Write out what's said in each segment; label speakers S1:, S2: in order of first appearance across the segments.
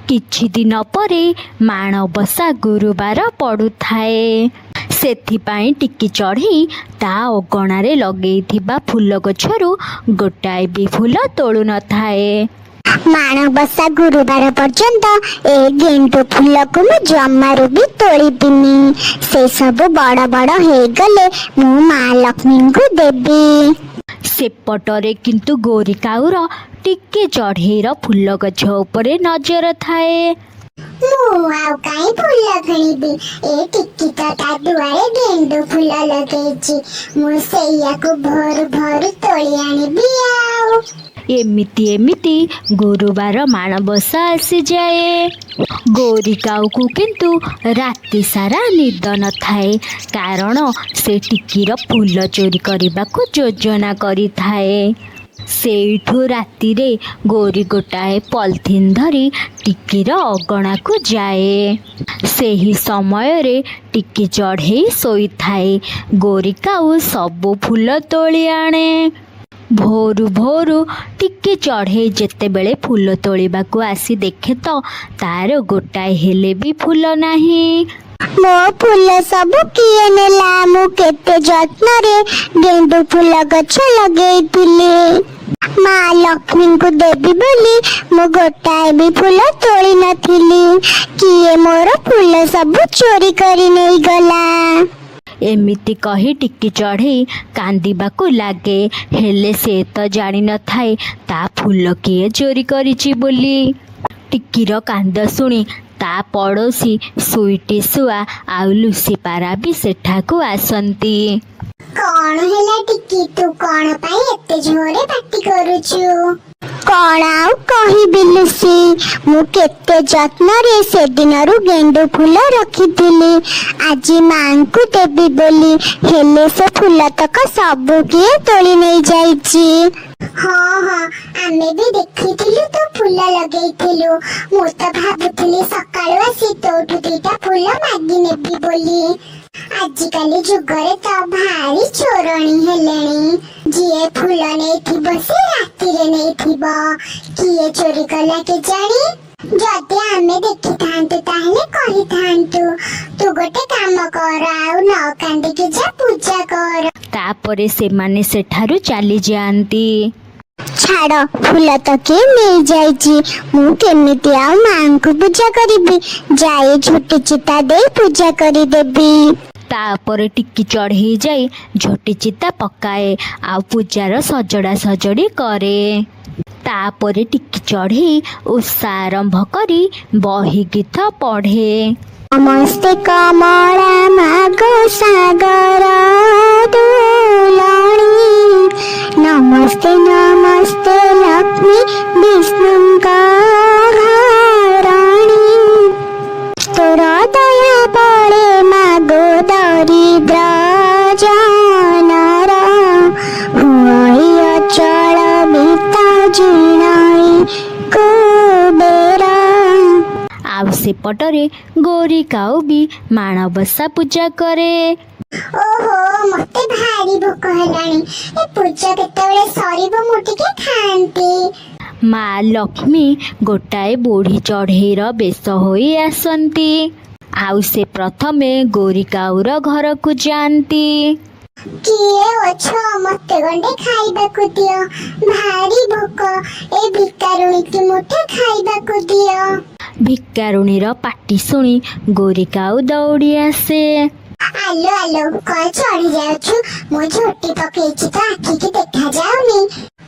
S1: କିଛି ଦିନ ପରେ ମାଣବସା ଗୁରୁବାର ପଡ଼ୁଥାଏ। ସେଥିପାଇଁ ଟିକି ଚଢ଼େଇ ତା ଅଗଣାରେ ଲଗେଇଥିବା ଫୁଲ ଗଛରୁ ଗୋଟାଏ ବି ଫୁଲ ତୋଳୁ ନଥାଏ।
S2: ମାଣବସା ଗୁରୁବାର ପର୍ଯ୍ୟନ୍ତ ଏ ଗେଣ୍ଡୁ ଫୁଲକୁ ମୁଁ ଜମାରୁ ବି ତୋଳିବିନି। ସେ ସବୁ ବଡ ବଡ ହେଇଗଲେ ମୁଁ ମା ଲକ୍ଷ୍ମୀଙ୍କୁ ଦେବି।
S1: ସେପଟରେ କିନ୍ତୁ ଗୋରି କାଉର ଟିକି ଚଢ଼େଇର ଫୁଲ ଗଛ ଉପରେ ନଜର ଥାଏ।
S2: ମୁଁ ଆଉ କାଇଁ ଫୁଲ କିଣିବି? ଏ ଟିକି ତ ତା ଦୁଆରେ ଗେଣ୍ଡୁ ଫୁଲ ଲଗେଇଛି। ମୁଁ ସେଇଆକୁ ଭୋରୁ ଭୋରୁ ତୋଳି ଆଣିବି ଆଉ।
S1: ଏମିତି ଏମିତି ଗୁରୁବାର ମାଣବସା ଆସିଯାଏ। ଗୋରି କାଉକୁ କିନ୍ତୁ ରାତି ସାରା ନିଦ ନଥାଏ, କାରଣ ସେ ଟିକିର ଫୁଲ ଚୋରି କରିବାକୁ ଯୋଜନା କରିଥାଏ। ସେଇଠୁ ରାତିରେ ଗୋରି ଗୋଟାଏ ପଲିଥିନ୍ ଧରି ଟିକିର ଅଗଣାକୁ ଯାଏ। ସେହି ସମୟରେ ଟିକି ଚଢ଼େଇ ଶୋଇଥାଏ। ଗୋରି କାଉ ସବୁ ଫୁଲ ତୋଳି ଆଣେ। ଭୋରୁ ଭୋରୁ ଟିକି ଚଢ଼େଇ ଯେତେବେଳେ ଫୁଲ ତୋଳିବାକୁ ଆସି ଦେଖେ ତ ତାର ଗୋଟାଏ ହେଲେ ବି ଫୁଲ ନାହିଁ।
S2: ମୋ ଫୁଲ ସବୁ କିଏ ନେଲା? ମୁଁ କେତେ ଯତ୍ନରେ ଗେଣ୍ଡୁ ଫୁଲ ଗଛ ଲଗେଇଥିଲି। ମା ଲକ୍ଷ୍ମୀଙ୍କୁ ଦେବି ବୋଲି ମୁଁ ଗୋଟାଏ ବି ଫୁଲ ତୋଳି ନଥିଲି। କିଏ ମୋର ଫୁଲ ସବୁ ଚୋରି କରି ନେଇଗଲା?
S1: ଏମିତି କହି ଟିକି ଚଢ଼େଇ କାନ୍ଦିବାକୁ ଲାଗେ। ହେଲେ ସେ ତ ଜାଣିନଥାଏ ତା ଫୁଲ କିଏ ଚୋରି କରିଛି ବୋଲି। ଟିକିର କାନ୍ଦ ଶୁଣି ତା ପଡ଼ୋଶୀ ସୁଇଟି ଶୁଆ ଆଉ ଲୁସି ପାରା ବି ସେଠାକୁ ଆସନ୍ତି।
S2: କଣ ହେଲା ଟିକି? ତୁ କଣ ପାଇଁ ଏତେ ଜୋରେ ପାଟି କରୁଛୁ? କଣ ଆଉ କହିବି ଲୁସି, ମୁଁ କେତେ ଯତ୍ନରେ ସେଦିନରୁ ଗେଣ୍ଡୁ ଫୁଲ ରଖିଥିଲି ଆଜି ମାଙ୍କୁ ଦେବି ବୋଲି। ହେଲେ ସେ ଫୁଲ ତକ ସବୁ କିଏ ତୋଳି ନେଇଯାଇଛି। ହଁ ହଁ, ଆମେ ବି ଦେଖିଥିଲୁ ତୁ ଫୁଲ ଲଗେଇଥିଲୁ। ମୁଁ ତ ଭାବୁଥିଲି ସକାଳୁ ଆସି ତୋଠୁ ଦିଟା ଫୁଲ ମାଗି ନେବି ବୋଲି। ଆଜିକାଲି ଯୁଗରେ ତ ଭାରି ଚୋରଣୀ ହେଲେଣି। ଯିଏ ଫୁଲ ନେଇଥିବ, ସେ ରାତିରେ ନେଇଥିବ। କିଏ ଚୋରି କଲା କେଜାଣି? ଯଦି ଆମେ ଦେଖିଥାନ୍ତୁ, ତାହେଲେ କହିଥାନ୍ତୁ। ତୁ ଗୋଟେ କାମ କର, ଆଉ ନ କାନ୍ଦିକି ଯା ପୂଜା କର।
S1: ତାପରେ ସେମାନେ ସେଠାରୁ ଚାଲିଯାଆନ୍ତି।
S2: ଛାଡ଼, ଫୁଲ ତ କିଏ ନେଇଯାଇଛି। ମୁଁ କେମିତି ଆଉ ମାଙ୍କୁ ପୂଜା କରିବି? ଯାଇ ଝୋଟି ଚିତା ଦେଇ ପୂଜା କରିଦେବି।
S1: ତାପରେ ଟିକି ଚଢ଼େଇ ଯାଇ ଝୋଟି ଚିତା ପକାଏ ଆଉ ପୂଜାର ସଜଡ଼ା ସଜଡ଼ି କରେ। ତାପରେ ଟିକି ଚଢ଼େଇ ଓଷା ଆରମ୍ଭ କରି ବହି ଗୀତ ପଢ଼େ।
S2: ନମସ୍ତେ କମଳା ମାଗୋ ସାଗର ଦୁଲଣି, ନମସ୍ତେ ନମସ୍ତେ ଲକ୍ଷ୍ମୀ ବିଷ୍ଣୁଙ୍କ ଘରଣୀ, ତୋର ଦୟା ବଳେ ମାଗୋ ଦରିଦ୍ର ଜନର, ହୁଅଇ ଅଚଳ ବିତ୍ତ ଜିଣଇ କୁବେର।
S1: ଆଉ ସେପଟରେ ଗୋରି କାଉ ବି ମାଣବସା ପୂଜା କରେ।
S2: ଓହୋ, ମତେ ଭାରି ଭୋକ ହେଲାଣି। ଏ ପୂଜା କେତେବେଳେ ସରିବ, ମୁଁ ଟିକେ ଖାଆନ୍ତି।
S1: ମା ଲକ୍ଷ୍ମୀ ଗୋଟାଏ ବୁଢ଼ୀ ଚଢ଼େଇର ବେଶ ହୋଇ ଆସନ୍ତି ଆଉ ସେ ପ୍ରଥମେ ଗୋରି କାଉର ଘରକୁ ଯାଆନ୍ତି।
S2: କିଏ ଅଛ? ମତେ ଗଣ୍ଡେ ଖାଇବାକୁ ଦିଅ, ଭାରି ଭୋକ। ଏ ଭିକାରୁଣୀକି ମୁଠେ ଖାଇବାକୁ ଦିଅ।
S1: ଭିକାରୁଣୀର ପାଟି ଶୁଣି ଗୋରି କାଉ ଦୌଡ଼ି ଆସେ।
S2: ଆଲୋ ଆଲୋ, କଣ ଚଢି ଯାଉଛୁ? ମୁଁ ଝୋଟି ପକେଇଛି ତ ଆଖିକି ଦେଖା ଯାଉନି।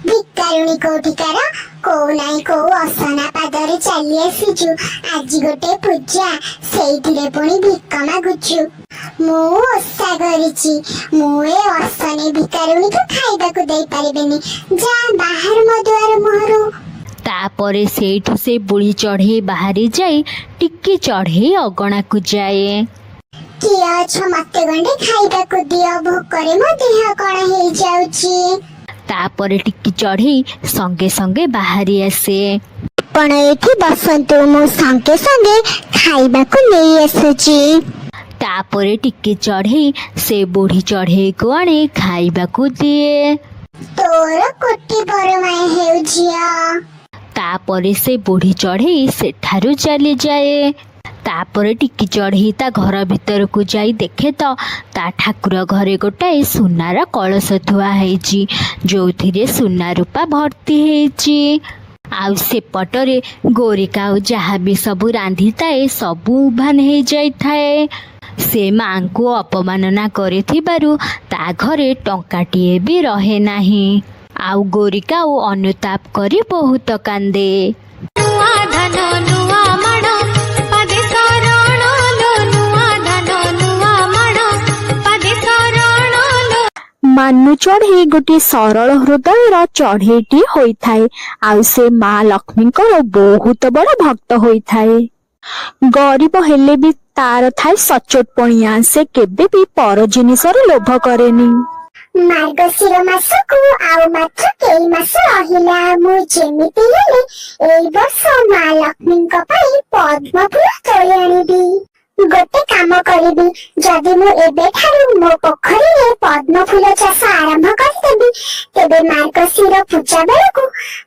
S2: ଭିକାରୁଣୀ କୋଉଠିକାର, କୋଉ ନାଇଁ କୋଉ ଅସନା ପାଦରେ ଚାଲି ଆସିଛୁ। ଆଜି ଗୋଟେ ପୂଜା, ସେଇଥିରେ ପୁଣି ଭିକ ମାଗୁଛୁ। ମୁଁ ଓଷା କରିଛି, ମୁଁ ଏ ଅସନି ଭିକାରୁଣୀକୁ ଖାଇବାକୁ ଦେଇପାରିବିନି। ଯା ବାହାର ମୋ ଦୁଆର ମୁହଁରୁ।
S1: ତାପରେ ସେଇଠୁ ସେ ବୁଢ଼ୀ ଚଢ଼େଇ ବାହାରି ଯାଇ ଟିକି ଚଢ଼େଇ ଅଗଣାକୁ ଯାଏ।
S2: କିଏ ଅଛ? ମତେ ଗଣ୍ଡେ ଖାଇବାକୁ ଦିଅ, ଭୋକରେ ମୋ ଦେହ କଣ ହେଇଯାଉଛି।
S1: ତାପରେ ଟିକି ଚଢ଼େଇ ସଙ୍ଗେ ସଙ୍ଗେ ବାହାରି ଆସେ।
S2: ଆପଣ ଏଇଠି ବସନ୍ତୁ, ମୁଁ ସଙ୍ଗେ ସଙ୍ଗେ ଖାଇବାକୁ ନେଇ ଆସୁଛି।
S1: ତାପରେ ଟିକି ଚଢ଼େଇ ସେ ବୁଢ଼ୀ ଚଢ଼େଇକୁ ଆଣି ଖାଇବାକୁ ଦିଏ।
S2: ତୋର କୋଟି ବରମାଏ ହେଉ ଝିଅ।
S1: ତାପରେ ସେ ବୁଢ଼ୀ ଚଢ଼େଇ ସେଠାରୁ ଚାଲିଯାଏ। ତାପରେ ଟିକି ଚଢ଼େଇ ତା ଘର ଭିତରକୁ ଯାଇ ଦେଖେ ତ ତା ଠାକୁର ଘରେ ଗୋଟାଏ ସୁନାର କଳସ ଥୁଆ ହେଇଛି, ଯୋଉଥିରେ ସୁନା ରୂପା ଭର୍ତ୍ତି ହେଇଛି। ଆଉ ସେପଟରେ ଗୋରି କାଉ ଯାହା ବି ସବୁ ରାନ୍ଧିଥାଏ, ସବୁ ଉଭାନ ହେଇଯାଇଥାଏ। ସେ ମାଙ୍କୁ ଅପମାନନା କରିଥିବାରୁ ତା ଘରେ ଟଙ୍କାଟିଏ ବି ରହେ ନାହିଁ। ଆଉ ଗୋରି କାଉ ଅନୁତାପ କରି ବହୁତ କାନ୍ଦେ।
S3: ନୂଆ ଧାନ ନୂଆ ମାଣ ପାଦେ ଶରଣ ଲୋ, ନୂଆ ଧାନ ନୂଆ ମାଣ ପାଦେ ଶରଣ ଲୋ।
S4: ମାନୁ ଚଢ଼େଇ ଗୋଟିଏ ସରଳ ହୃଦୟର ଚଢ଼େଇଟିଏ ହୋଇଥାଏ, ଆଉ ସେ ମା ଲକ୍ଷ୍ମୀଙ୍କର ବହୁତ ବଡ଼ ଭକ୍ତ ହୋଇଥାଏ। ଗରିବ ହେଲେ ବି ତାର ଥାଏ ସଚୋଟ ପଣିଆ। ସେ କେବେ ବି ପର ଜିନିଷର ଲୋଭ କରେନି।
S2: ମାର୍ଗଶିର ମାସକୁ ଆଉ ମାତ୍ର କେଇ ମାସ ରହିଲା। ମୁଁ ଯେମିତି ହେଲେ ଏଇ ବର୍ଷ ମା ଲକ୍ଷ୍ମୀଙ୍କ ପାଇଁ ପଦ୍ମ ଫୁଲ ତୋଳି ଆଣିବି। ଗୋଟେ କାମ କରିବି, ଯଦି ମୁଁ ଏବେଠାରୁ ମୋ ପୋଖରୀରେ ପଦ୍ମ ଫୁଲ ଚାଷ ଆରମ୍ଭ କରିଦେବି, ତେବେ ମାର୍ଗଶିର ପୂଜା ବେଳକୁ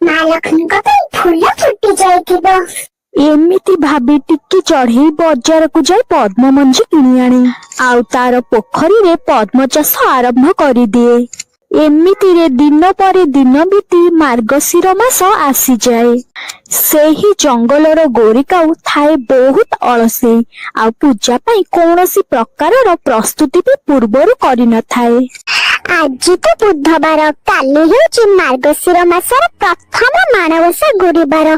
S2: ମା ଲକ୍ଷ୍ମୀଙ୍କ ପାଇଁ ଫୁଲ ଫୁଟି ଯାଇଥିବ।
S4: ଏମିତି ଭାବି ଟିକି ଚଢ଼େଇ ବଜାରକୁ ଯାଇ ପଦ୍ମ ମଞ୍ଜି କିଣି ଆଣେ, ଆଉ ତାର ପୋଖରୀରେ ପଦ୍ମ ଚାଷ ଆରମ୍ଭ କରିଦିଏ। ଏମିତିରେ ଦିନ ପରେ ଦିନ ବିତି ମାର୍ଗଶିର ମାସ ଆସିଯାଏ। ସେହି ଜଙ୍ଗଲର ଗୋରିକାଉ ଥାଏ ବହୁତ ଅଳସେଇ, ଆଉ ପୂଜା ପାଇଁ କୌଣସି ପ୍ରକାରର ପ୍ରସ୍ତୁତି ବି ପୂର୍ବରୁ କରିନଥାଏ।
S2: ଆଜି ତ ବୁଧବାର, କାଲି ହେଉଛି ମାର୍ଗଶିର ମାସର ପ୍ରଥମ ମାଣବସା ଗୁରୁବାର।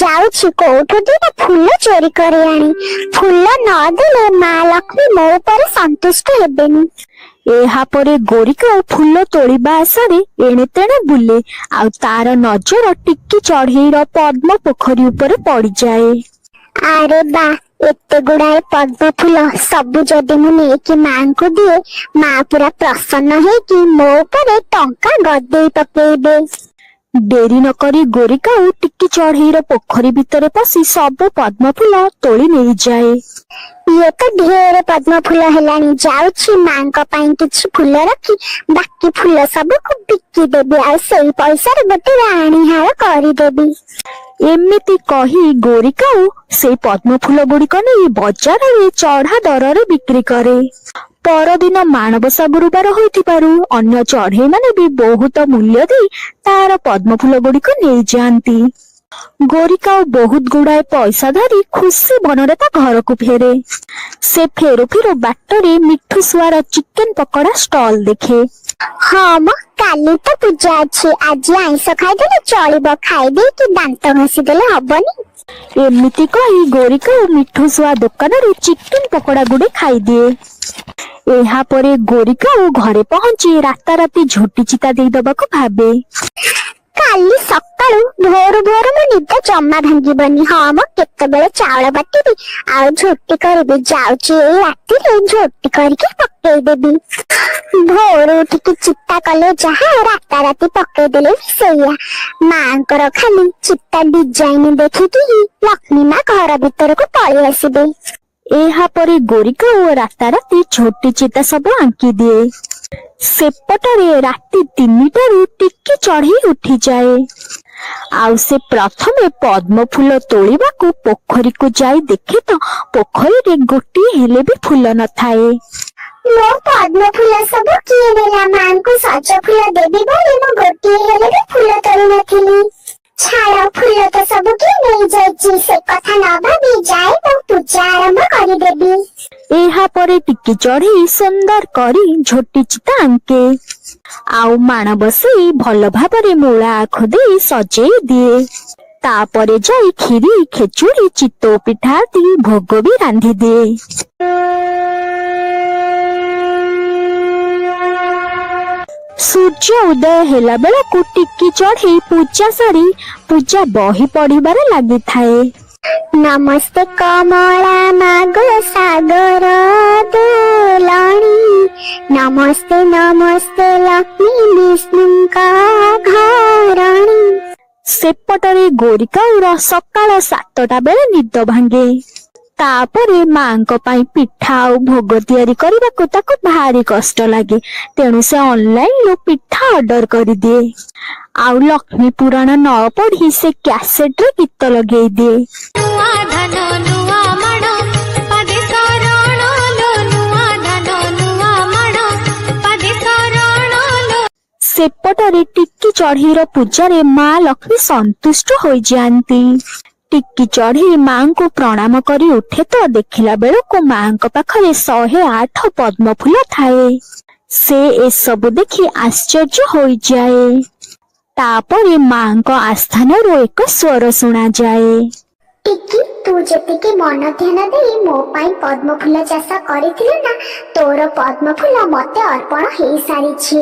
S2: ଯାଉଛି କୋଉଠୁ ଦିଟା ଫୁଲ ଚୋରି କରି ଆଣି। ଫୁଲ ନଦେଲେ ମା ଲକ୍ଷ୍ମୀ ମୋ ଉପରେ ସନ୍ତୁଷ୍ଟ ହେବେନି।
S4: ଏହାପରେ ଗୋରିକାଉ ଫୁଲ ତୋଳିବା ଆଶାରେ ଏଣେ ତେଣେ ବୁଲେ, ଆଉ ତାର ନଜର ଟିକି ଚଢ଼େଇର ପଦ୍ମ ପୋଖରୀ ଉପରେ ପଡ଼ିଯାଏ।
S2: ଆରେ ବା, ଏତେ ଗୁଡାଏ ପଦ୍ମ ଫୁଲ! ସବୁ ଯଦି ମୁଁ ନେଇକି ମାଙ୍କୁ ଦିଏ, ମା ପୁରା ପ୍ରସନ୍ନ ହେଇକି ମୋ ଉପରେ ଟଙ୍କା ଗଦେଇ ପକେଇବେ।
S4: ଡେରି ନକରି ଗୋରିକାଉ ଟିକି ଚଢ଼େଇର ପୋଖରୀ ଭିତରେ ପଶି ସବୁ ପଦ୍ମ ଫୁଲ ତୋଳି ନେଇଯାଏ।
S2: ଇଏ ତ ଢେର ପଦ୍ମ ଫୁଲ ହେଲାଣି। ଯାଉଛି ମାଙ୍କ ପାଇଁ କିଛି ଫୁଲ ରଖି ବାକି ଫୁଲ ସବୁକୁ ବିକିଦେବି, ଆଉ ସେଇ ପଇସାରେ ଗୋଟେ ରାଣୀହାର କରିଦେବି।
S4: ଏମିତି କହି ଗୋରିକାଉ ସେଇ ପଦ୍ମ ଫୁଲ ଗୁଡିକ ନେଇ ବଜାରରେ ଚଢା ଦରରେ ବିକ୍ରି କରେ। ପରଦିନ ମାଣବସା ଗୁରୁବାର ହୋଇଥିବାରୁ ଅନ୍ୟ ଚଢେଇମାନେ ବି ବହୁତ ମୂଲ୍ୟ ଦେଇ ତାର ପଦ୍ମ ଫୁଲ ଗୁଡିକ ନେଇଯାଆନ୍ତି। ଗୋରିକାଉ ବହୁତ ଗୁଡାଏ ପଇସା ଧରି ଖୁସି ମନରେ ତା ଘରକୁ ଫେରେ। ସେ ଫେରୁ ଫେରୁ ବାଟରେ ମିଠୁ ଶୁଆର ଚିକେନ ପକୋଡା ଷ୍ଟଲ ଦେଖେ।
S2: ହଁ ମ, କାଲି ତ ପୂଜା ଅଛି। ଆଜି ଆଇଁଷ ଖାଇଦେଲେ ଚଳିବ। ଖାଇଦେଇକି ଦାନ୍ତ ଘଷିଦେଲେ ହବନି?
S4: ଏମିତି କହି ଗୋରିକାଉ ମିଠୁ ଶୁଆ ଦୋକାନରୁ ଚିକେନ ପକୋଡା ଗୁଡେ ଖାଇଦିଏ। ଏହାପରେ ଗୋରିକାଉ ଘରେ ପହଞ୍ଚି ରାତାରାତି ଝୋଟି ଚିତା ଦେଇଦବାକୁ ଭାବେ।
S2: କାଲି ସକାଳୁ ଭୋରୁ ଭୋରୁ ମୋ ନିଦ ଜମା ଭାଙ୍ଗିବନି। ହଁ ମ, କେତେବେଳେ ଚାଉଳ ବାଟିବି ଆଉ ଝୋଟି କରିବି। ଯାଉଛି ଏଇ ରାତିରେ ଝୋଟି କରିକି ପକେଇଦେବି। ଭୋରୁ ଉଠିକି ଚିତା କଲେ ଯାହା, ରାତାରାତି ପକେଇଦେଲେ ବି ସେଇଆ। ମାଙ୍କର ଖାଲି ଚିତା ଡିଜାଇନ ଦେଖିକି ହିଁ ଲକ୍ଷ୍ମୀ ମା ଘର ଭିତରକୁ ପଳେଇ ଆସିବେ।
S4: ଏହାପରେ ଗୋରିକାଉ ରାତାରାତି ଝୋଟି ଚିତା ସବୁ ଆଙ୍କି ଦିଏ। ସେପଟରେ ରାତି 3ଟାରୁ ଟିକି ଚଢେଇ ଉଠିଯାଏ, ଆଉ ସେ ପ୍ରଥମେ ପଦ୍ମ ଫୁଲ ତୋଳିବାକୁ ପୋଖରୀକୁ ଯାଇ ଦେଖେ ତ ପୋଖରୀରେ ଗୋଟିଏ ହେଲେ ବି ଫୁଲ ନଥାଏ।
S2: ମୋ ପଦ୍ମ ଫୁଲ ସବୁ କିଏ ନେଲା? ମାଙ୍କୁ ସଜ ଫୁଲ ଦେବି ବୋଲି ମୁଁ ଗୋଟିଏ ହେଲେ ବି ଫୁଲ ତୋଳି ନଥିଲି। ଛାଡ, ଫୁଲ ତ ସବୁ କିଏ ନେଇଯାଇଛି। ସେ କଥା ନ ଭାବି ଯାଏ ମୁଁ ପୂଜା ଆରମ୍ଭ କରିଦେବି।
S4: ଏହାପରେ ଟିକି ଚଢେଇ ସୁନ୍ଦର କରି ଝୋଟି ଚିତା ଆଙ୍କେ, ଆଉ ମାଣ ବସେଇ ଭଲ ଭାବରେ ମୂଳା ଆଖୁ ଦେଇ ସଜେଇ ଦିଏ। ତାପରେ ଯାଇ ଖିରି, ଖେଚୁଡି, ଚିତଉ ପିଠା ଆଦି ଭୋଗ ବି ରାନ୍ଧି ଦିଏ। ସୂର୍ଯ୍ୟ ଉଦୟ ହେଲା ବେଳକୁ ଟିକି ଚଢେଇ ପୂଜା ସାରି ପୂଜା ବହି ପଢିବାରେ ଲାଗିଥାଏ।
S2: ନମସ୍ତେ କମଳା ମାଗୋ ସାଗର ଦୋଲଣି, ନମସ୍ତେ ନମସ୍ତେ ଲକ୍ଷ୍ମୀ ବିଷ୍ଣୁଙ୍କ ଘରଣୀ।
S4: ସେପଟରେ ଗୋରିକାଉର ସକାଳ 7ଟା ବେଳେ ନିଦ ଭାଙ୍ଗେ। ତାପରେ ମାଙ୍କ ପାଇଁ ପିଠା ଆଉ ଭୋଗ ତିଆରି କରିବାକୁ ତାକୁ ଭାରି କଷ୍ଟ ଲାଗେ, ତେଣୁ ସେ ଅନଲାଇନରୁ ପିଠା ଅର୍ଡର କରିଦିଏ। ଆଉ ଲକ୍ଷ୍ମୀ ପୁରାଣ ନ ପଢି ସେ କ୍ୟାସେଟରେ ଗୀତ ଲଗେଇ ଦିଏ।
S3: ନୂଆ ଧାନ ନୂଆ ମାଣ ପାଦେ ଶରଣ ଲୋ, ନୂଆ ଧାନ ନୂଆ ମାଣ ପାଦେ ଶରଣ ଲୋ।
S4: ସେପଟରେ ଟିକି ଚଢ଼େଇର ପୂଜାରେ ମା ଲକ୍ଷ୍ମୀ ସନ୍ତୁଷ୍ଟ ହୋଇଯାଆନ୍ତି। ଟିକି ଚଢ଼େଇ ମାଙ୍କୁ ପ୍ରଣାମ କରି ଉଠେ ତ ଦେଖିଲା ବେଳକୁ ମାଙ୍କ ପାଖରେ 108 ପଦ୍ମ ଫୁଲ ଥାଏ। ସେ ଏସବୁ ଦେଖି ଆଶ୍ଚର୍ଯ୍ୟ ହୋଇଯାଏ। ତାପରେ ମାଙ୍କ ଆସ୍ଥାନରୁ ଏକ ସ୍ୱର ଶୁଣାଯାଏ।
S2: ଟିକି, ତୁ ଯେତିକି ମନ ଧ୍ୟାନ ଦେଇ ମୋ ପାଇଁ ପଦ୍ମ ଫୁଲ ଚାଷ କରିଥିଲୁ ନା, ତୋର ପଦ୍ମ ଫୁଲ ମତେ ଅର୍ପଣ ହେଇସାରିଛି।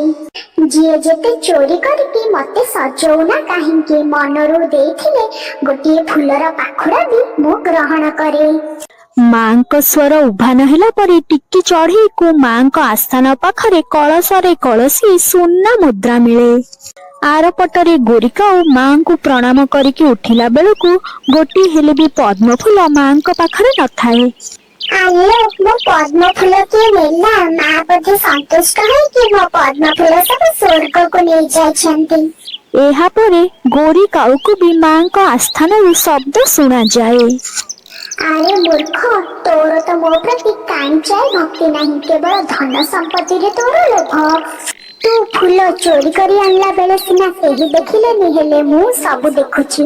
S2: ଯିଏ ଯେତେ ଚୋରି କରିକି ମତେ ସଜଉନା କାହିଁକି, ମନରୁ ଦେଇଥିଲେ ଗୋଟିଏ ଫୁଲର ପାଖୁଡ଼ା ବି ମୁଁ ଗ୍ରହଣ କରେ।
S4: ମାଙ୍କ ସ୍ୱର ଉଭାନ ହେଲା ପରେ ଟିକି ଚଢ଼େଇକୁ ମାଙ୍କ ଆସ୍ଥାନ ପାଖରେ କଳସରେ କଳସୀ ସୁନା ମୁଦ୍ରା ମିଳେ। ଆରପଟରେ ଗୋରିକାଉ ମାଙ୍କୁ ପ୍ରଣାମ କରିକି ଉଠିଲା ବେଳକୁ ଗୋଟିଏ ହେଲେ ବି ପଦ୍ମ ଫୁଲ ମାଙ୍କ ପାଖରେ ନଥାଏ।
S2: ଆଲୋ, ମୋ ପଦ୍ମ ଫୁଲ କିଏ ନେଲା? ମା ବୋଧେ ସନ୍ତୁଷ୍ଟ ହେଇକି ମୋ ପଦ୍ମ ଫୁଲ ସବୁ ସ୍ୱର୍ଗକୁ ନେଇଯାଇଛନ୍ତି।
S4: ଏହାପରେ ଗୋରି କାଉକୁ ବି ମାଙ୍କ ଆସ୍ଥାନରୁ ଶବ୍ଦ ଶୁଣାଯାଏ।
S2: ଆରେ ମୂର୍ଖ, ତୋର ତ ମୋ ପ୍ରତି କାଞ୍ଚାଏ ଭକ୍ତି ନାହିଁ, କେବଳ ଧନ ସମ୍ପତ୍ତିରେ ତୋର ଲୋଭ। ତୁ ଫୁଲ ଚୋରି କରି ଆଣିଲା ବେଳେ ସିନା କେହି ଦେଖିଲେନି, ହେଲେ ମୁଁ ସବୁ ଦେଖୁଛି।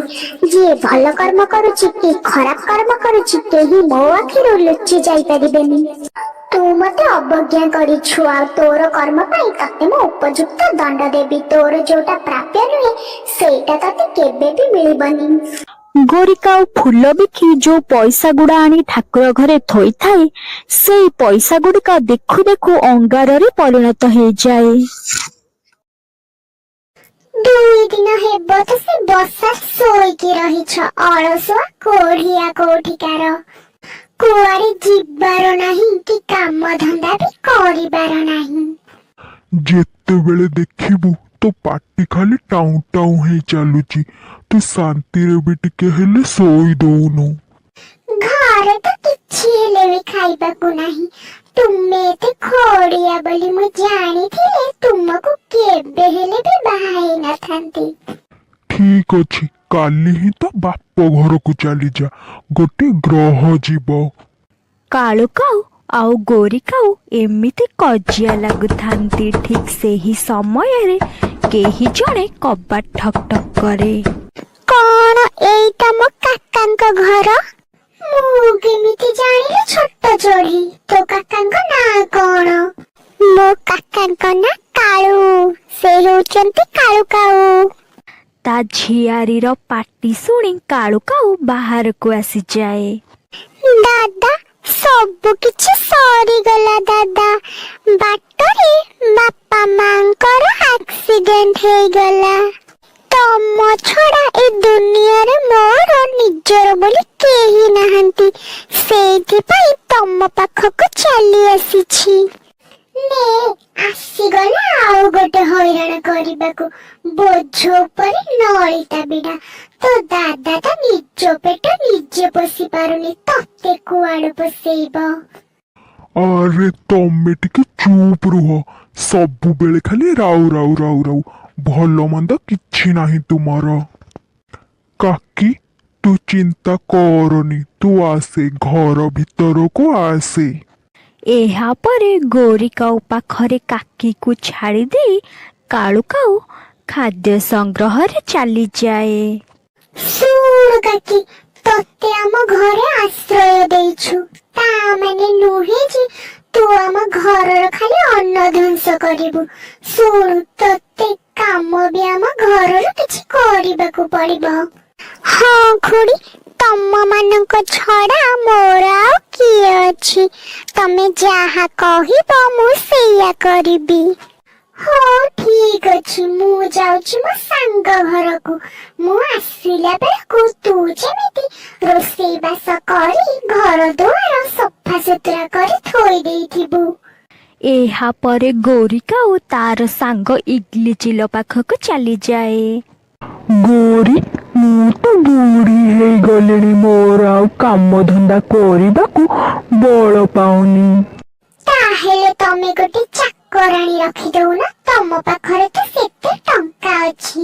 S2: ଯିଏ ଭଲ କର୍ମ କରୁଛି କି ଖରାପ କର୍ମ କରୁଛି, କେହି ମୋ ଆଖିରୁ ଲୁଚି ଯାଇପାରିବେନି। ତୁ ମତେ ଅବଜ୍ଞା କରିଛୁ, ଆଉ ତୋର କର୍ମ ପାଇଁ ତତେ ମୁଁ ଉପଯୁକ୍ତ ଦଣ୍ଡ ଦେବି। ତୋର ଯୋଉଟା ପ୍ରାପ୍ୟ ନୁହେଁ, ସେଇଟା ତତେ କେବେ ବି ମିଳିବନି।
S4: ଗୋରିକାଉ ଫୁଲ ବିକି ଯୋଉ ପଇସା ଗୁଡା ଆଣି ଠାକୁର ଘରେ ଥୋଇଥାଏ, ସେଇ ପଇସା ଗୁଡିକ ଦେଖୁ ଦେଖୁ ଅଙ୍ଗାରରେ ପରିଣତ ହେଇଯାଏ।
S2: 2 ଦିନ ହେବ ତ ସେ ବସା ଶୋଇକି ରହିଛ, ଅଳସୁଆ କୋଢିଆ କୋଉଠିକାର। କୁଆଡେ ଯିବାର ନାହିଁ କି କାମ ଧନ୍ଦା ବି କରିବାର ନାହିଁ।
S5: ଯେତେବେଳେ ଦେଖିବୁ ତୋ ପାଟି ଖାଲି ଟାଉଁ ଟାଉଁ ହେଇ ଚାଲୁଛି। ତୁ ଶାନ୍ତିରେ ବି ଟିକେ ହେଲେ ଶୋଇ ଦଉନୁ।
S2: ଘରେ ତ କିଛି ହେଲେ ବି ଖାଇବାକୁ ନାହିଁ। ତୁମେ ଏତେ ଖୋଡ଼ିଆ ବୋଲି ମୁଁ ଜାଣିଥିଲେ ତୁମକୁ କେବେ ହେଲେ ବି ବାହା ହେଇନଥାନ୍ତି।
S5: ଠିକ ଅଛି, କାଲି ହିଁ ତ ବାପ ଘରକୁ ଚାଲିଯା, ଗୋଟେ ଗ୍ରହ ଯିବ।
S1: କାଳୁ କାଉ ଆଉ ଗୋରି କାଉ ଏମିତି କଜିଆ ଲାଗୁଥାନ୍ତି। ଠିକ୍ ସେହି ସମୟରେ କେହି ଜଣେ କବାଟ ଠକ୍ ଠକ୍ କରେ।
S2: କଣ ଏଇଟା ମୋ କାକାଙ୍କ ଘର? ମୁଁ କେମିତି ଜାଣିଲି ଛୋଟ ଚଢେଇ? ତୋ କାକାଙ୍କ ନାଁ କଣ? ମୋ କାକାଙ୍କ ନାଁ କାଳୁ, ସେ ହେଉଛନ୍ତି କାଳୁ କାଉ।
S1: ତା ଝିଆରୀର ପାଟି ଶୁଣି କାଳୁ କାଉ ବାହାରକୁ ଆସିଯାଏ।
S2: ଦାଦା, ସବୁ କିଛି ସରିଗଲା ଦାଦା। ବାଟରେ ବାପା ମାଙ୍କର ଆକ୍ସିଡେଣ୍ଟ ହେଇଗଲା। ତମ ଛଡା ଏ ଦୁନିଆରେ ମୋର ନିଜର ବୋଲି କେହି ନାହାନ୍ତି, ସେଇଥିପାଇଁ ତମ ପାଖକୁ ଚାଲି ଆସିଛି। ନେ, ଆସିଗଲା ଆଉ ଗୋଟେ ହଇରାଣ କରିବାକୁ, ବୋଝ ଉପରେ ନଳିତା ବିଡା। ତୋ ଦାଦା ତ ନିଜ ପେଟ ନିଜେ ପୋଷି ପାରୁନି, ତତେ କୁଆଡୁ ପୋଷେଇବ?
S5: ଆରେ, ତମେ ଟିକେ ଚୁପ୍ ରୁହ। ସବୁବେଳେ ଖାଲି ରାଉ ରାଉ ରାଉ ରାଉ, ଭଲ ମନ୍ଦ କିଛି ନାହିଁ ତୁମର। କାକି, ତୁ ଚିନ୍ତା କରନି, ତୁ ଆସେ, ଘର ଭିତରକୁ ଆସେ।
S1: ଏହାପରେ ଗୋରି କାଉ ପାଖରେ କାକିକୁ ଛାଡ଼ି ଦେଇ କାଳୁ କାଉ ଖାଦ୍ୟ ସଂଗ୍ରହରେ ଚାଲିଯାଏ।
S2: ଶୁଣୁ କାକି, ତତେ ଆମ ଘରେ ଆଶ୍ରୟ ଦେଇଛୁ, ତା ମାନେ ନୁହେଁ ଯେ ତୁ ଆମ ଘରର ଖାଲି ଅନ୍ନ ଧ୍ୱଂସ କରିବୁ। ଶୁଣୁ, ତତେ କାମ ବି ଆମ ଘରର କିଛି କରିବାକୁ ପଡିବ। ହଁ ଖୁଡି, ତମ ମାନଙ୍କ ଛଡା ମୋର ଆଉ କିଏ ଅଛି? ତମେ ଯାହା କହିବ ମୁଁ ସେଇଆ କରିବି। ହଉ, ଠିକ ଅଛି, ମୁଁ ଯାଉଛି ମୋ ସାଙ୍ଗ ଘରକୁ। ମୁଁ ଆସିଲା ବେଳକୁ ତୁ ଯେମିତି ରୋଷେଇ ବାସ କରି ଘର ଦୁଆର ସଫାସୁତୁରା କରି ଥୋଇ ଦେଇଥିବୁ।
S1: ଏହାପରେ ଗୋରି କାଉ ତାର ସାଙ୍ଗ ଇଗଲି ଚିଲ ପାଖକୁ ଚାଲିଯାଏ।
S6: ଗୋରି, ମୁଁ ତ ବୁଢ଼ୀ ହେଇଗଲିଣି, ମୋର ଆଉ କାମଧନ୍ଦା କରିବାକୁ ବଳ ପାଉନି।
S2: ତାହେଲେ ତମେ ଗୋଟେ ଚାକିରି ଚାକରାଣୀ ରଖିଦଉନ। ତମ ପାଖରେ ତ ସେତେ ଟଙ୍କା ଅଛି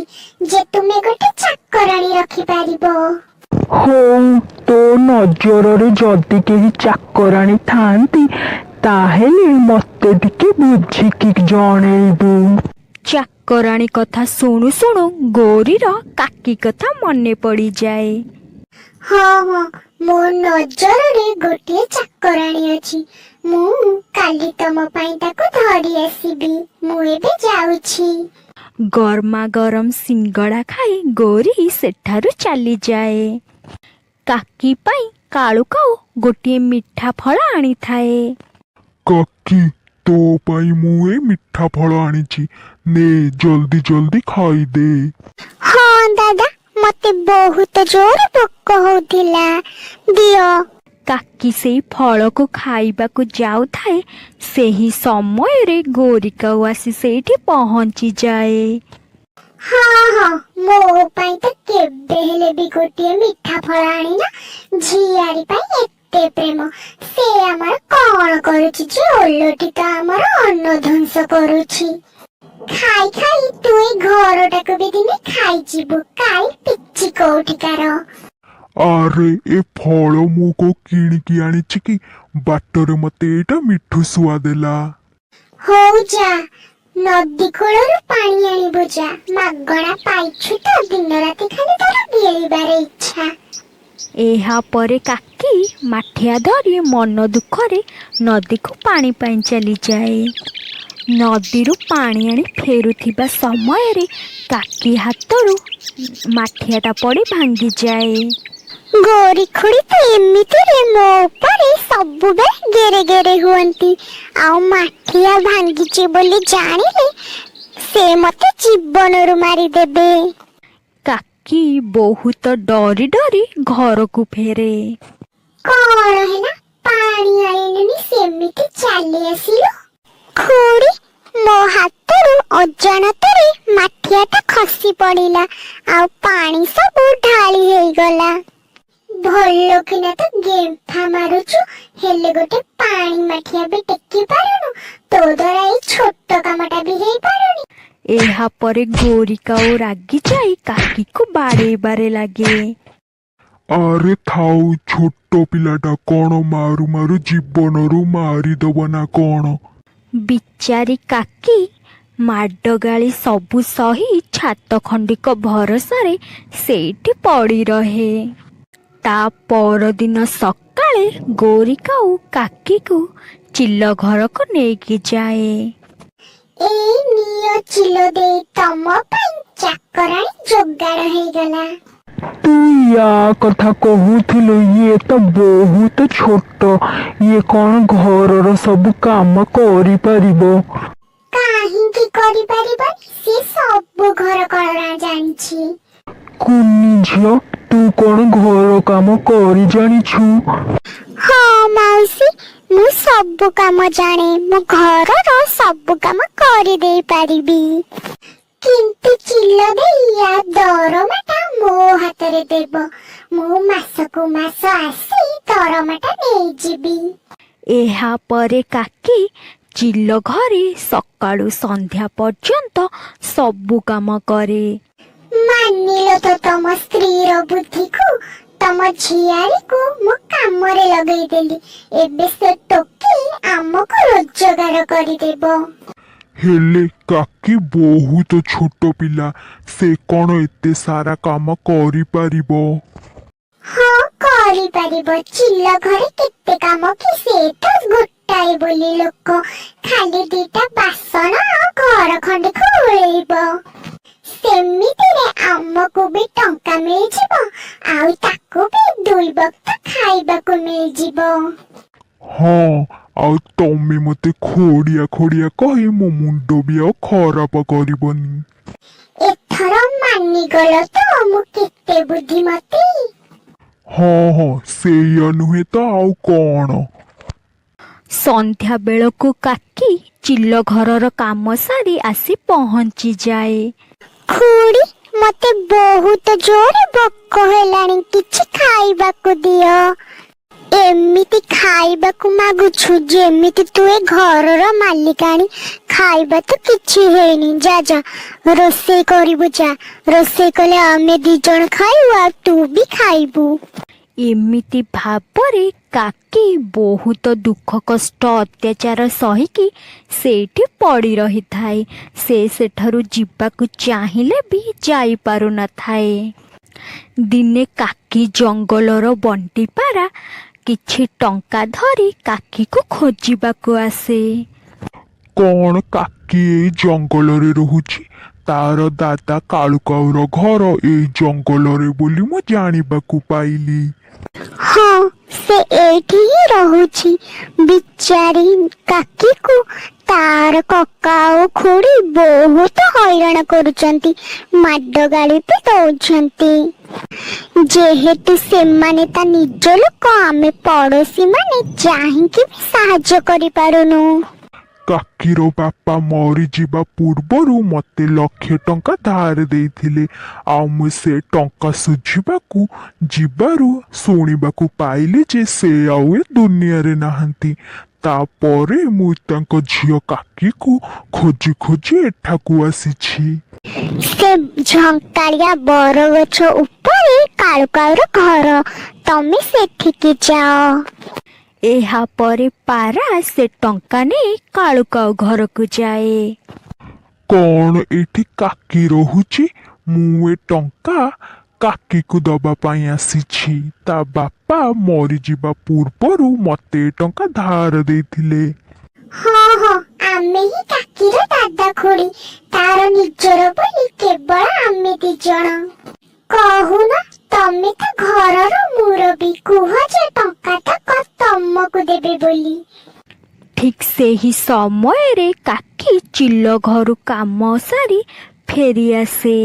S2: ଯେ ତୁମେ ଗୋଟେ ଚାକରାଣୀ ରଖିପାରିବ।
S6: ହଉ, ତୋ ନଜରରେ ଯଦି କେହି ଚାକରାଣୀ ଥାଆନ୍ତି, ତାହେଲେ ମତେ ଟିକେ ବୁଝିକି ଜଣେଇବୁ।
S1: ଚାକରାଣୀ କଥା ଶୁଣୁ ଶୁଣୁ ଗୌରୀର କାକି କଥା ମନେ ପଡ଼ିଯାଏ।
S2: ହଁ ହଁ, ମୋ ନଜରରେ ଗୋଟିଏ ଚାକରାଣୀ ଅଛି। ମୁଁ କାଲି ତମ ପାଇଁ ତାକୁ ଧରି ଆସିବି। ମୁଁ ଏବେ ଯାଉଛି।
S1: ଗରମା ଗରମ ସିଙ୍ଗଡ଼ା ଖାଇ ଗୌରୀ ସେଠାରୁ ଚାଲିଯାଏ। କାକି ପାଇଁ କାଳୁ କାଉ ଗୋଟିଏ ମିଠା ଫଳ ଆଣିଥାଏ।
S5: କାକି, ତୋ ପାଇଁ ମୁଁ ଏ ମିଠା ଫଳ ଆଣିଛି। ନେ, ଜଲ୍ଦି ଜଲ୍ଦି ଖାଇଦେ।
S2: ହଁ ଦାଦା, ମତେ ବହୁତ ଜୋରେ ଭୋକ ହଉଥିଲା, ଦିଅ।
S1: କାକି ସେଇ ଫଳକୁ ଖାଇବାକୁ ଯାଉଥାଏ, ସେହି ସମୟରେ ଗୋରୀ କାଉ ଆସି ସେଇଠି ପହଞ୍ଚିଯାଏ।
S2: ହଁ ହଁ, ମୋ ପାଇଁ ତ କେବେ ହେଲେ ବି ଗୋଟିଏ ମିଠା ଫଳ ଆଣିନା। ଝିଆରୀ ପାଇଁ ଏତେ ପ୍ରେମ, ସେ ଆମର କଣ କରୁଛି ଯେ? ଓଲଟି ତ ଆମର ଅନ୍ନ ଧ୍ୱଂସ କରୁଛି। ଖାଇ ଖାଇ ତୁ ଏଇ ଘରଟାକୁ ବି ଦିନେ ଖାଇଯିବୁ, କାଇ ପିଚି କୋଉଠିକାର।
S5: ଆରେ, ଏ ଫଳ ମୁଁ କୋଉ କିଣିକି ଆଣିଛି କି? ବାଟରେ ମତେ ଏଇଟା ମିଠୁ ଶୁଆ ଦେଲା।
S2: ହଉ ଯା, ନଦୀ କୂଳରୁ ପାଣି ଆଣିବୁ ଯା। ମାଗଣା ପାଇଛୁ ତ ଦିନ ରାତି ଖାଲି ତୋର ଗିଳିବାରେ ଇଚ୍ଛା।
S1: ଏହାପରେ କାକି ମାଠିଆ ଧରି ମନ ଦୁଃଖରେ ନଦୀକୁ ପାଣି ପାଇଁ ଚାଲିଯାଏ। ନଦୀରୁ ପାଣି ଆଣି ଫେରୁଥିବା ସମୟରେ କାକି ହାତରୁ ମାଠିଆଟା ପଡ଼ି ଭାଙ୍ଗିଯାଏ।
S2: ଗୌରୀ ଖୁଡି ତ ଏମିତିରେ ମୋ ଉପରେ ସବୁବେଳେ ଗେରେ ଗେରେ ହୁଅନ୍ତି, ଆଉ ମାଠିଆ ଭାଙ୍ଗିଛି ବୋଲି ଜାଣିଲେ ସେ ମତେ ଜୀବନରୁ ମାରିଦେବେ।
S1: କାକି ବହୁତ ଡରି ଡରି ଘରକୁ ଫେରେ।
S2: କଣ ହେଲା, ପାଣି ଆଣିଲୁନି, ସେମିତି ଚାଲି ଆସିଲୁ? ଖୁଡି, ମୋ ହାତରୁ ଅଜାଣତରେ ମାଠିଆଟା ଖସି ପଡିଲା ଆଉ ପାଣି ସବୁ ଢାଳି ହେଇଗଲା। ଭଲ କିନା ତ ଗେମ୍ଫା ମାରୁଛୁ, ହେଲେ ଗୋଟେ ପାଣି ମାଠିଆ ବି ଟେକି ପାରୁନୁ। ତୋ ଦ୍ୱାରା ଏଇ ଛୋଟ କାମଟା ବି ହେଇପାରୁନି।
S1: ଏହାପରେ ଗୋରୀ କାଉ ରାଗିଯାଇ କାକିକୁ ବାଡ଼େଇବାରେ ଲାଗେ।
S5: ଆରେ ଥାଉ, ଛୋଟ ପିଲାଟା କଣ ମାରୁ ମାରୁ ଜୀବନରୁ ମାରିଦବ ନା କଣ?
S1: ବିଚାରୀ କାକି ମାଡ଼ଗାଳି ସବୁ ସହି ଛାତ ଖଣ୍ଡିକ ଭରସାରେ ସେଇଠି ପଡ଼ି ରହେ। ତା ପରଦିନ ସକାଳେ ଗୋରୀ କାଉ କାକିକୁ ଚିଲ ଘରକୁ ନେଇକି ଯାଏ।
S2: ଏଇ ନିଅ ଚିଲ ଦେଇ, ତମ ପାଇଁ ଚାକରାଣୀ ଯୋଗାଡ଼ ହେଇଗଲା।
S6: ତୁ ୟା କଥା କହୁଥିଲୁ? ଇଏ ତ ବହୁତ ଛୋଟ, ଇଏ କଣ ଘରର ସବୁ କାମ କରିପାରିବ?
S2: କାହିଁକି କରିପାରିବନି? ସେ ସବୁ ଘର କରଣା ଜାଣିଛି।
S6: କୁନି ଝିଅ, ତୁ କଣ ଘର କାମ କରି ଜାଣିଛୁ?
S2: ହଁ ମାଉସୀ, ମୁଁ ସବୁ କାମ ଜାଣେ। ମୁଁ ଘରର ସବୁ କାମ କରିଦେଇ ପାରିବି। କିନ୍ତୁ ଚିଲ ଦେଇ, ୟା ଦରମାଟା ମୋ ହାତରେ ଦେବ। ମୁଁ ମାସକୁ ମାସ ଆସି ଦରମାଟା ନେଇଯିବି।
S1: ଏହାପରେ କାକି ଚିଲ ଘରେ ସକାଳୁ ସନ୍ଧ୍ୟା ପର୍ଯ୍ୟନ୍ତ ସବୁ କାମ କରେ।
S2: ମାନିଲ ତ ତମ ସ୍ତ୍ରୀର ବୁଦ୍ଧିକୁ? ତମ ଝିଆରୀକୁ ମୁଁ କାମରେ ଲଗେଇଦେଲି, ଏବେ ସେ ଟୋକି ଆମକୁ ରୋଜଗାର କରିଦେବ।
S5: ହେଲେ କାକି ବହୁତ ଛୋଟ ପିଲା, ସେ କଣ ଏତେ ସାରା କାମ କରିପାରିବ?
S2: ହଁ, କରିପାରିବ। ଚିଲ ଘରେ କେତେ କାମ କି? ସେ ତ ଗୋଟାଏ ବୋଲି ଲୋକ, ଖାଲି ଦିଟା ବାସନ ଆଉ ଘର ଖଣ୍ଡିକୁ ଓଳେଇବ। ସେମିତିରେ ଆମକୁ ବି ଟଙ୍କା ମିଳିଯିବ ଆଉ ତାକୁ ବି ଦୁଇ ବକ୍ତ ଖାଇବାକୁ ମିଳିଯିବ।
S5: ହଁ, ଆଉ ତମେ ମତେ ଖୋଡ଼ିଆ ଖୋଡ଼ିଆ କହି ମୋ ମୁଣ୍ଡ ବି ଆଉ ଖରାପ କରିବନି।
S2: ଏଥର ମାନିଗଲ ତ ମୁଁ କେତେ ବୁଦ୍ଧିମତୀ?
S5: ହଁ ହଁ, ସେଇଆ ନୁହେଁ ତ ଆଉ କଣ?
S1: ସନ୍ଧ୍ୟା ବେଳକୁ କାକି ଚିଲ ଘରର କାମ ସାରି ଆସି ପହଞ୍ଚିଯାଏ।
S2: ଖୁଡି, ମତେ ବହୁତ ଜୋରେ ଭୋକ ହେଲାଣି, କିଛି ଖାଇବାକୁ ଦିଅ। ଏମିତି ଖାଇବାକୁ ମାଗୁଛୁ ଯେମିତି ତୁ ଏ ଘରର ମାଲିକାଣୀ। ଖାଇବା ତ କିଛି ହେଇନି। ଯା ଯା, ରୋଷେଇ କରିବୁ ଯା। ରୋଷେଇ କଲେ ଆମେ ଦି ଜଣ ଖାଇବୁ ଆଉ ତୁ ବି ଖାଇବୁ।
S1: ଏମିତି ଭାବରେ କାକି ବହୁତ ଦୁଃଖ କଷ୍ଟ ଅତ୍ୟାଚାର ସହିକି ସେଇଠି ପଡ଼ି ରହିଥାଏ। ସେ ସେଠାରୁ ଯିବାକୁ ଚାହିଁଲେ ବି ଯାଇପାରୁନଥାଏ। ଦିନେ କାକି ଜଙ୍ଗଲର ବଣ୍ଟି ପାରା କିଛି ଟଙ୍କା ଧରି କାକିକୁ ଖୋଜିବାକୁ ଆସେ।
S5: କ'ଣ କାକି ଏଇ ଜଙ୍ଗଲରେ ରହୁଛି? ତାର ଦାଦା କାଳୁ କାଉର ଘର ଏଇ ଜଙ୍ଗଲରେ ବୋଲି ମୁଁ ଜାଣିବାକୁ ପାଇଲି।
S2: ହଁ, ସେ ଏଇଠି ହିଁ ରହୁଛି। ବିଚାରୀ କାକିକୁ ତାର କକା ଆଉ ଖୁଡି ବହୁତ ହଇରାଣ କରୁଛନ୍ତି, ମାଡ଼ ଗାଳି ବି ଦଉଛନ୍ତି। ଯେହେତୁ ସେମାନେ ତା ନିଜ ଲୋକ, ଆମେ ପଡୋଶୀ ମାନେ ଚାହିଁକି ବି ସାହାଯ୍ୟ କରିପାରୁନୁ।
S5: କାକିର ବାପା ମରିଯିବା ପୂର୍ବରୁ ମୋତେ ଲକ୍ଷେ ଟଙ୍କା ଧାର ଦେଇଥିଲେ, ଆଉ ମୁଁ ସେ ଟଙ୍କା ଶୁଝିବାକୁ ଯିବାରୁ ଶୁଣିବାକୁ ପାଇଲି ଯେ ସେ ଆଉ ଏ ଦୁନିଆରେ ନାହାନ୍ତି। ତାପରେ ମୁଁ ତାଙ୍କ ଝିଅ କାକିକୁ ଖୋଜି ଖୋଜି ଏଠାକୁ ଆସିଛି।
S2: ସେ ଝଙ୍କାଳିଆ ବରଗଛ ଉପରେ କାଳୁ କାଉର ଘର, ତମେ ସେଠିକି ଯାଅ।
S1: ଏହାପରେ ପାରା ସେ ଟଙ୍କା ନେଇ କାଳୁ କାଉ ଘରକୁ ଯାଏ।
S5: କ'ଣ ଏଇଠି କାକି ରହୁଛି? ମୁଁ ଏ ଟଙ୍କା କାକିକୁ ଦବା ପାଇଁ ଆସିଛି। ତା ବାପା ମରିଯିବା ପୂର୍ବରୁ ମୋତେ ଏ ଟଙ୍କା ଧାର ଦେଇଥିଲେ।
S2: ହଁ ହଁ, ଆମେ ହିଁ କାକିର ଦାଦା ଖୁଡି। ତାର ନିଜର ବୋଲି କେବଳ ଆମେ ଦି ଜଣ। କହୁନ, ତମେ ତ ଘରର ମୁରବୀ, କୁହ ଯେ ଟଙ୍କା ତକ ତମକୁ ଦେବେ ବୋଲି।
S1: ଠିକ୍ ସେହି ସମୟରେ କାକି ଚିଲ ଘରୁ କାମ ସାରି ଫେରିଆସେ।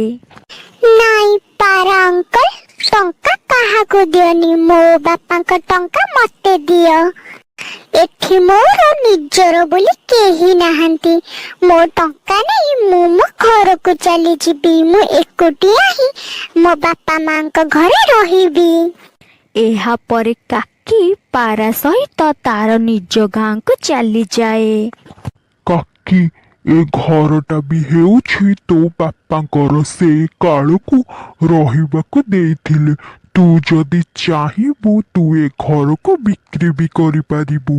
S2: ନାଇଁ ପାରା ଅଙ୍କଲ, ଟଙ୍କା କାହାକୁ ଦିଅନି। ମୋ ବାପାଙ୍କ ଟଙ୍କା ମତେ ଦିଅ। ଏଠି ମୋର ନିଜର ବୋଲି କେହି ନାହାନ୍ତି। ମୋ ଟଙ୍କା ନେଇ ମୁଁ ମୋ ଘରକୁ ଚାଲିଯିବି। ମୁଁ ଏକୁଟିଆ ହିଁ ମୋ ବାପା ମାଙ୍କ ଘରେ ରହିବି।
S1: ଏହାପରେ କାକି ପାରା ସହିତ ତାର ନିଜ ଗାଁକୁ ଚାଲିଯାଏ।
S5: କାକି, ଏ ଘରଟା ବି ହେଉଛି ତୋ ବାପାଙ୍କର। ସେ କାଳୁକୁ ରହିବାକୁ ଦେଇଥିଲେ। ତୁ ଯଦି ଚାହିଁବୁ, ତୁ ଏ ଘରକୁ ବିକ୍ରି ବି କରିପାରିବୁ।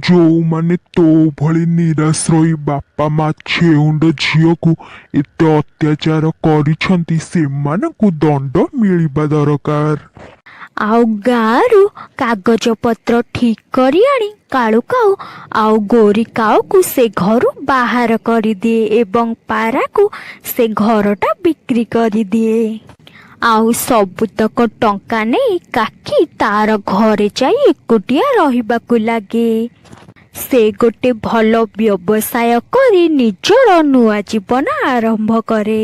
S5: ଯୋଉମାନେ ତୋ ଭଳି ନିରାଶ୍ରୟୀ ବାପା ମା ଛେଉଣ୍ଡ ଝିଅକୁ ଏତେ ଅତ୍ୟାଚାର କରିଛନ୍ତି, ସେମାନଙ୍କୁ ଦଣ୍ଡ ମିଳିବା ଦରକାର।
S1: ଆଉ ଗାଁରୁ କାଗଜପତ୍ର ଠିକ୍ କରି ଆଣି କାଳୁ କାଉ ଆଉ ଗୋରି କାଉକୁ ସେ ଘରୁ ବାହାର କରିଦିଏ ଏବଂ ପାରାକୁ ସେ ଘରଟା ବିକ୍ରି କରିଦିଏ। ଆଉ ସବୁତକ ଟଙ୍କା ନେଇ କାକି ତାର ଘରେ ଯାଇ ଏକୁଟିଆ ରହିବାକୁ ଲାଗେ। ସେ ଗୋଟେ ଭଲ ବ୍ୟବସାୟ କରି ନିଜର ନୂଆ ଜୀବନ ଆରମ୍ଭ କରେ।